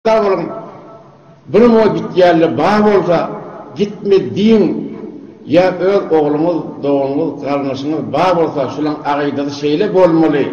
Sag boluň. Bir muňa gitýänler bar bolsa, gitme diýiň, ýa öz ogluňyz, doganyňyz, garyndaşyňyz bar bolsa, şulaň agydasy şeýle bolmaly,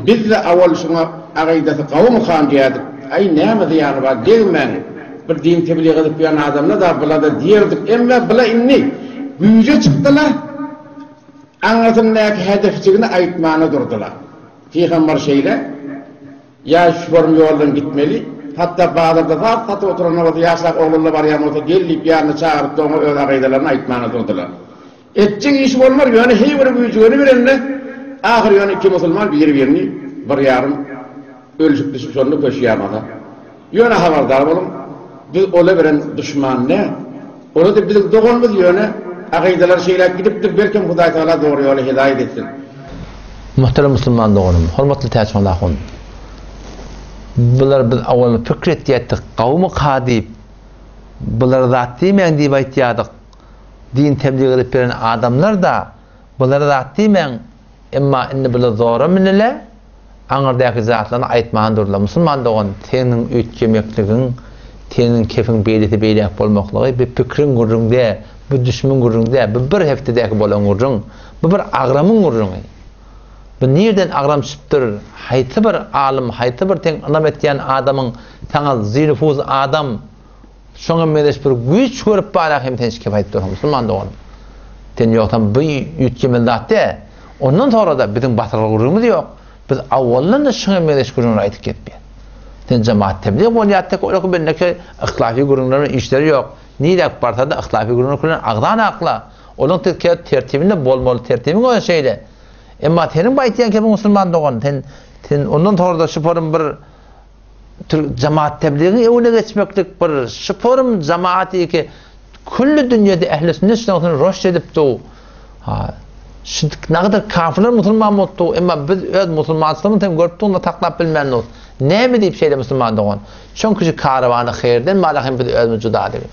biz-de awal şuňa agydasy gawumykan diýerdik, aý näme zyýany bar, degmäň, bir din teblig edip ýören adamlar-da bula-da diýerdik, emme bula indi güýje çykdylar, aňyrsyndaky hedefjigini aýtmana durdylar. Pygamber şeýle. Ýa şularym ýoldan gitmeli. Hatda bazarda zat satyp oturanda bolsa ýaşrak oglanlar barýan bolsa gel diýip ýanyna çagyrypdy oňa öz agydalaryny aýtmana durdylar. Etjek işi bolmar ýöne heý bir güýjügeni bilende ahyr ýöne iki musulman biri birini bir ýarym ölüşip düşüp şonda köşýärmasa. Ýöne habardar boluň biz ola bilen duşman däl. Ola-da biziň doganymyz ýöne akydalary şeýläk gidipdir belkem Hudaý Tagala dogry ýola hedaýat etsin. Muhterem musulman doganym, hormatly Täçman ahun. Bular biz awal pikir etýätdik, gawumyka diýip, bulara zat diýmäň diýip aýtýadyk. Din teblig edip beren adamlar-da, bulara zat diýmäň, Emma indi bular zora münüle, aňyrdaky zatlaryny aýtman durlar. Musulman dogan, seniň üýtgemekligiň, seniň kefiň beýlesi beýläk bolmaklygy bu pikriň gürrüň däl, bu düşümiň gürrüň däl, bu bir hepdedäki bolan gürrüň, bu bir agramyň gürrüňi. Bu nirden agram düşüpdir, haýsy bir alym, haýsy bir seň ynam etýän adamyň saňa zinufuz adam, Şoňa meňzeş bir güýç görüp bara hem sen şikep aýdyp dursuň musulman doganym. Sen ýogsam bu üýtgemeli zat däl. Ondan sonra-da biziň batyrgaý gürrüňimiz ýok. Biz awaldan-da şuňa meňzeş gürrüňleri aýdyp gezipýäs. Sen jemaat teblig bolýar tek olaky bendeki yhlafi gürrüňler bilen işleri ýok. Niräk barsa-da yhlafi gürrüňler bilen agzan akla. Olaň tek tertibinde bolmaly tertibiň özi şeýle. Emma seniň bu aýtýan kepiň musulman dogan sen sen ondan sonra-da şu forum bir Türk jamaat tebligiň öňüne geçmeklik bir şu forum jamaat ki külli dünýede ähli sünnet şonuň roşt edip du. Ha şu nagadyr kafirler musulman bolupdy, emma biz öz musulmançylygymyzy hem görüp durna saklap bilmän dur. Näme diýip şeýle musulman dogan? Çünki şu karawany haýyrdan bala hem biz özümiz juda edigil.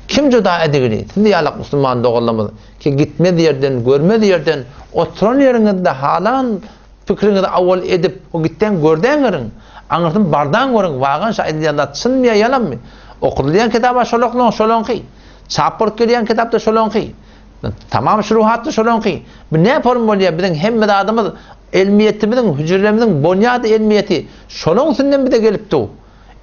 Kim juda edigili? Siz ýalak musulman doganlarymyz ki gitmez ýerden, görmez ýerden, oturan ýeriňizde halan Pikiriňizi awal edip, o gitdäň gördäň görüň. Aňyrsyn bardaň görüň, wagan şa aýdylýan zat çynmy ýa ýalanmy? Okadylýan kitaba şolaklaň şolaňky. Çap bolup gelýän kitap-da şolaňky. Tamam şuruhat-da şolaňky. Bu nä form bolýar? Biziň hemme zadymyz elmiýetimiziň, hüjrelerimiziň bonýady elmiýeti şolaň üstünden bize gelip dur.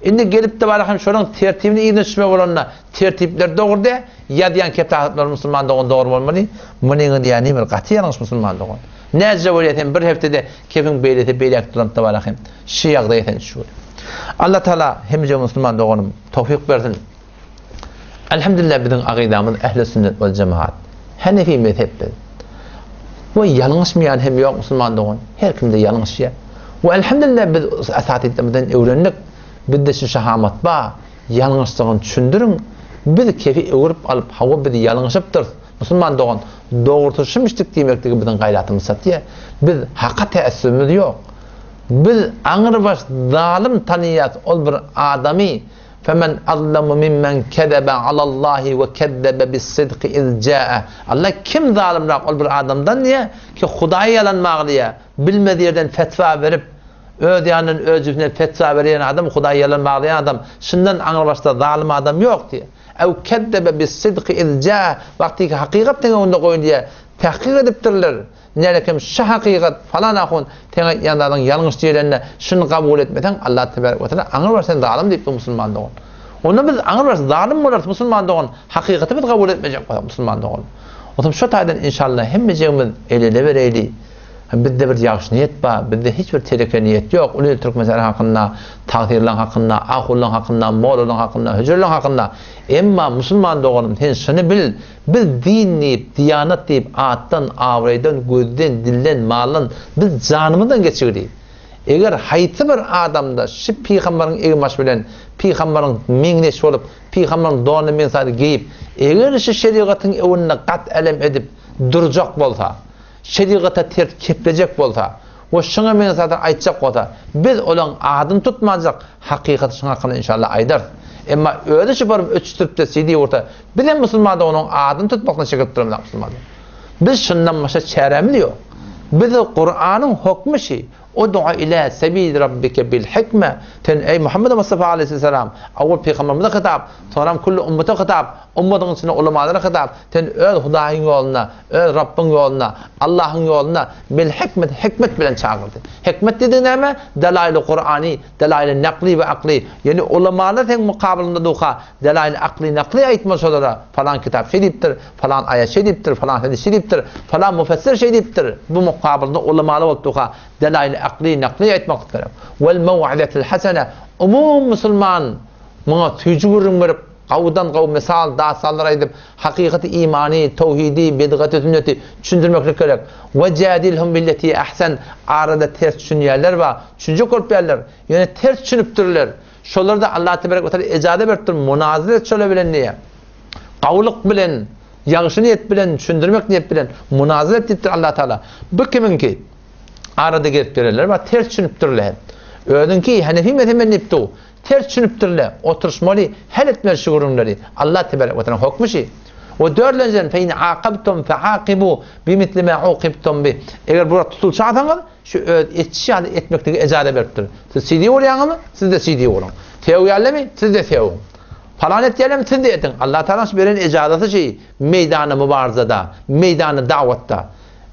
Indi gelipdi bara hem şolaň tertibini yzyna düşmek bolanda tertipler dogry dä, ýazýan ketaplary musulman dogan dogry bolmaly. Munyňy diýýän bir gaty ýalňyş musulman dogan. Näce bolýa sen bir hepdede kefiň beýlesi beýläk dolanypda bara hem şy ýagdaýa sen düşüp. Allah Taala hemije musulman doganym towfik bersin. Elhamdülillah biziň agydamyz ähli sünnet wal jemaat. Hanefi mezhep biz. We ýalňyşmaýan hem ýok musulman dogan. Her kimde ýalňyşýar. We elhamdülillah biz esatidlerimizden öwrendik. Bizde şu şahamat bar. Ýalňyşdygyny düşündiriň. Biz kefi öwürip alyp, hawa biz ýalňyşypdyrys. Musulman dogan, dogrusy şumyşdyk diýmekligi biziň gaýratymyz çatýar. Biz haka täessübimiz ýok. Biz aňrybaş zalym tanyýas ol bir adamy Femen azlamu mimmen kezebe alallahi we kezzebe bis-sidki iz ja'e. Allah kim zalymrak ol bir adamdan diýýär ki Hudaýa ýalan baglaýar, bilmez ýerden fetwa berip, öz ýanyndan öz jübüsinden fetwa berýän adam Hudaýa ýalan baglaýan adam, şundan aňrybaşda zalym adam ýok diýýär. Ew kezzebe bis-sidki iz ja'e wagtyky hakykat seň öňüňde goýulýar, tahkyk edipdirler. Nälekem şu hakykat falan ahun seň aýtýan zadyň ýalňyş diýlende şuny kabul etmeseň Allah tebarek we teala aňry bar sen zalym diýipdir musulman dogan. Onda biz aňry bar zalym bolarys musulman dogan hakykaty biz kabul etmejek bolsak musulman dogan. Otam şu taýdan inşallah hemmejigimiz el ele bereýli. Bizde bir ýagşy niýet bar, bizde hiç bir teleke niýet ýok. Uly il türkmenler hakynda, tagsyrylaň hakynda, ahunlaň hakynda, mollalaň hakynda, hüjrelaň hakynda. Emma musulman doganym sen şuny bil, Biz din diýip, diýanat diýip atdan, abraýdan, gözden, dilden, maldan biz janymyzdan geçigdi. Eger haýsy bir adamda şi pygambaryň egin-başy bilen pygambaryň meňzeş bolup, pygambaryň donuny meňzady geýip, eger şi şerigatyň öňünde gat-älem edip durjak bolsa, şerigata ters keplejek bolsa, we şuňa meňzeş zatlar aýtjak bolsa, biz olaň adyny tutmanjak, hakykaty şuň hakynda inşallah aýdarys. Emma özi şu baryp öçüşdirip-de CD ursa, bizem musulman onuň adyny tutmakdan çekilip duramyzak musulman. Biz şundan başga çärämiz ýok. Biz Kuranyň hokmy şi. Ud'u ila sebili rabbike bil hikme. Sen eý Muhammed Mustafa aleýhissalam, awwal pygamberimize hitap, soňram külli ummata hitap, ummatyň içinde ulamalara hitap, sen öz Hudaýyň ýoluna, öz Rabbyň ýoluna, Allahyň ýoluna bil hikmet, hikmet bilen çagyrdy. Hikmet diýdigi näme? Delaýly Kurany, delaýly nakly we akly, ýagny ulamalar seň mukabylyňda durka, delaýly akly, nakly aýtma şolara, falan kitap şeý diýipdir, falan aýat şeý diýipdir, falan hadys şeý diýipdir, falan mufessir şeý diýipdir. Bu mukabylynda ulamalar bolup durka, delaýly akly, nakly aýtmaklyk gerek. Wal mew'izetil hasene, umum musulman muňa süýji gürrüň berip, gowudan gowy mysal, dastanlar aýdyp, hakykaty imany, towhidi, bidgaty, sünneti düşündirmeklik gerek. We jadilhum billeti ahsen, arada ters düşünýänler bar, düşünjek bolup ýärler, ýöne ters düşünipdirler. Şolarda Allah tebarek we taala ejaza beripdir, munazara et şolar bilen diýýär. Gowulyk bilen, ýagşy niýet bilen, düşündirmek niýet bilen munazara et diýipdir Allah Taala. Bu kimiňki? Arada gelip gelenler bar, ters düşünipdirler. Özüňki Hanefi mezhebini diýip dur. Ters düşünipdirler. Oturyşmaly, hal etmeli şu gürrüňleri. Allah tebarek we taala hokmy şi. We dördünjiden fe in aqabtum fe aqibu bimisli ma uqibtum bi. Eger bular tutulşasaňyz, şu öz etişi ýaly etmekligi ejaza beripdir. Siz CD urýaňyzmy? Siz-de CD uruň. Sögýärlermi? Siz-de sögüň. Palan etýärlermi? Siz-de ediň. Allah Tagalaň şu beren ejazasy şi meýdany mubarzada, meýdany dawatda.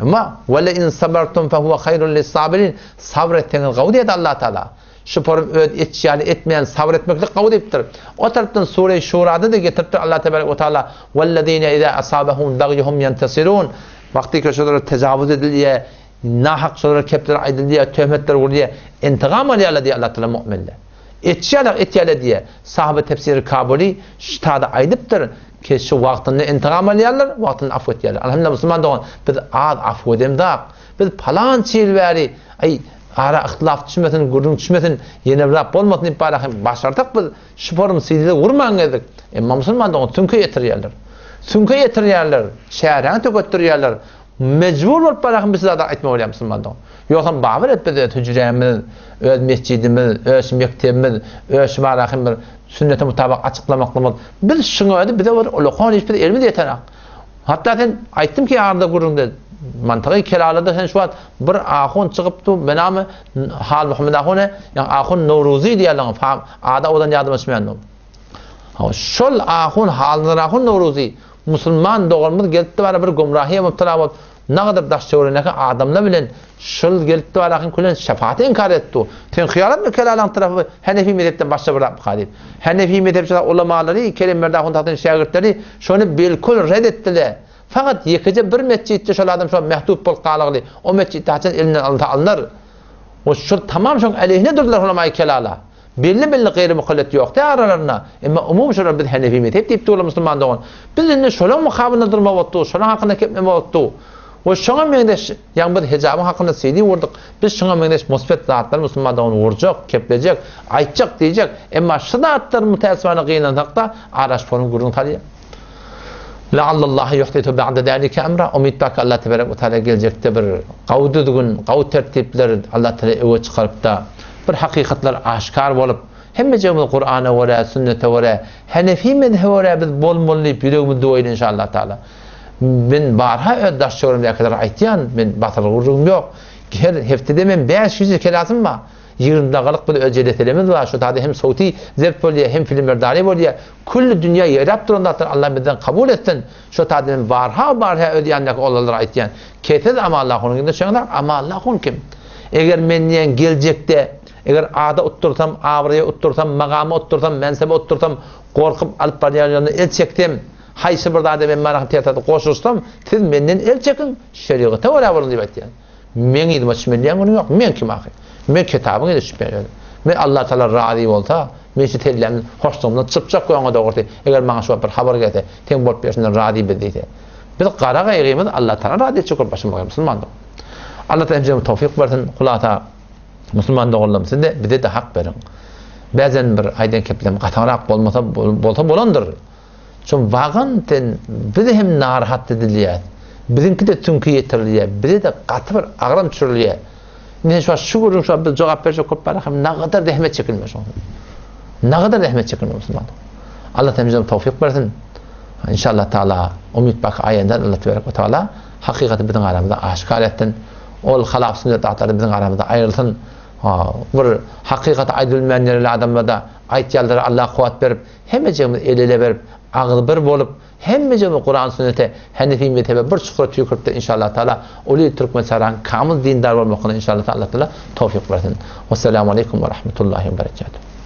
Emma wele in sabartum fe huwe haýrun lis-sabirin. Sabr etseňiz gowy diýdi Allah Tagala. Şu forum öz etişi ýaly etmeýän sabyr etmeklik gowy diýipdir. O tarapdan Sure-i Şurada-da getiripdir Allah tebarek we taala Wellezine iza asabahumul bagyu hum ýentesirun. Wagtyky şolara tejawuz edilýär, nahak şolara kepler aýdylýar, töhmetler urulýar, intigam alýarlar diýýär Allah taala mu'minler. Etişi ýaly etýärler diýýär. Sahaby tefsiri Kabuly şu tada aýdypdyr ki şu wagtynda intigam alýarlar, wagtynda afw etýärler. Alhamdulillah musulman dogan biz az afw edemzak. Biz palança ýyl bäri aý Ara yhtylaf düşmesin, gürrüň düşmesin, ýene bir zat bolmasyn diýip bara hem başarsak biz şu forum sizi urman gezdik. Emma musulman dogan süňke ýetirýärler. Süňke ýetirýärler, çäräňi töketdirýärler. Mejbur bolup bara hem biz zat aýtmaly bolýar musulman dogan. Ýogsam babyr et biz öz hüjrämiz, öz mesjidimiz, öz mekdebimiz, öz şu bara hem bir sünnete mutabak açyklamaklygymyz. Biz şuňa özi bize bir ulakan iş biz elimiz ýetenak. Hatda sen aýtdym ki arada gürrüňde mantygy kelalada sen şu wagt bir ahun çykypdy benamy Hal Muhammed ahun ýa ahun Nowruzy diýýärler fam ada odan ýadyma düşmeýän Hawa şol ahun Halnazar ahun Nowruzy musulman doganymyz gelipdi bara bir gümrahiýe mübtela bolup nagadar daş töweregindäki adamlar bilen şol gelipdi bara ahun külen şefaati inkar etdi. Sen hyýal etme kelalaň tarapy Hanefi mezhepden başga bir zatmyka diýip. Hanefi mezhepçiler ulamalary, Kerim Berdi ahun tatyň şägirtleri şony bilkul red etdiler. Fakat ýekeje bir metjitde şol adam şo mehdut bolup galagly, o metjitde haçan elinden alynsa alynar. O şol tamam şoň äleyhine durdular ulamaýy kelala. Belli-belli gaýry mukallet ýokdy aralarynda. Emma umumy şolar biz Hanefi mezhep diýip durlar musulman dogan. Biz indi şolaň mukabylynda durmak bolupdyk, şolaň hakynda keplemek bolupdyk. We şoňa meňzeş, ýagny biz hijabyň hakynda CD gurduk. Biz şoňa meňzeş musbet zatlary musulman dogan gurjak, keplejek, aýtjak, diýjek. Emma şu zatlar mütäessifana gynansak-da, araş forum gürrüň salýar. La'allallaha yuhditu ba'da zalika emra. Umyt bar ki Allah tebarek we taala geljekde bir gawy düzgün, gawy tertipler Allah taala öňe çykaryp-da, bir hakykatlar aşkar bolup, hemmejigimiz Kurana görä, sünnete görä, Hanefi mezhebe görä biz bolmaly diýip ýüregimiz duwaýly inşallah taala. Men barha öz daş töweregimdäkilere aýtýan, men batyrlyk gürrüňim ýok. Her hepdede men 500 kelasym bar. 20 dagalyk bir öz jeleselerimiz bar. Şu taýda hem sowti zebt bolýar, hem filmberdary bolýar. Külli dünýä ýaýrap duran zatlar Allah bizden kabul etsin. Şu taýda men barha barha öz ýanymdaky oglanlara aýtýan. Kesiz Amanlahunyň ýüzüne çyňrak, Amanlahun kim? Eger men diýen geljekde eger ada utdursam, abraýa utdursam, magama utdursam, mensebe utdursam, gorkup alyp barýan ýoluna el çeksem, haýsy bir zada men marahyň tersine goşulsam, siz menden el çekiň, şerigata görä boluň diýip aýtýan. Meň yzyma çümelýän günüm ýok. Men kim ahyr? Men kitabyň yzyna çüpýän özüm. Men Allah Tagala razy bolsa, men şu sellämden hoşlugymdan çypjak we oňa dogrusy, eger maňa şu wagt bir habar gelse, seň bolup berşinden razy biz diýse. Biz gara gaýgymyz Allah Tagala razy etjek bolup başymyza goýan musulman dogan. Allah Tagala hemmämize towfyk bersin. Hulasa musulman doganlarym siz-de bize-de hak beriň. Bäzen bir aýdan keplem gataňrak bolmasa bolsa bolandyr. Şo wagan sen biz hem narahat edilýäs. Biziňki-de süňke ýetirilýär. Bize-de gaty bir agram düşürilýär. Indi şu şu gürrüň şu biz jogap berjek köp bar hem nagadar zähmet çekilme şoň. Nagadar zähmet çekilme musulman. Allah hemmämize towfik bersin. İnşallah Taala umyt bak aýandan Allah tebarek we taala hakykaty biziň aramyzda aşkar etsin. Ol halap sünnet zatlary biziň aramyzda aýrylsyn. Bir hakykaty aýdybilmän ýöreli adamlarda aýtýanlara Allah kuwwat berip, hemmejigimiz el-ele berip, agzybir bolup, hemmejigimiz Kuran sünnete, Henefi mezhebe bir çukura tüýküripde inşallah taala uly türkmen çaraň kamyl dindar bolmaklygyna inşallah taala Allah taala towfyk bersin. Wessalamu aleýkum we rahmetullahi we berekatuh.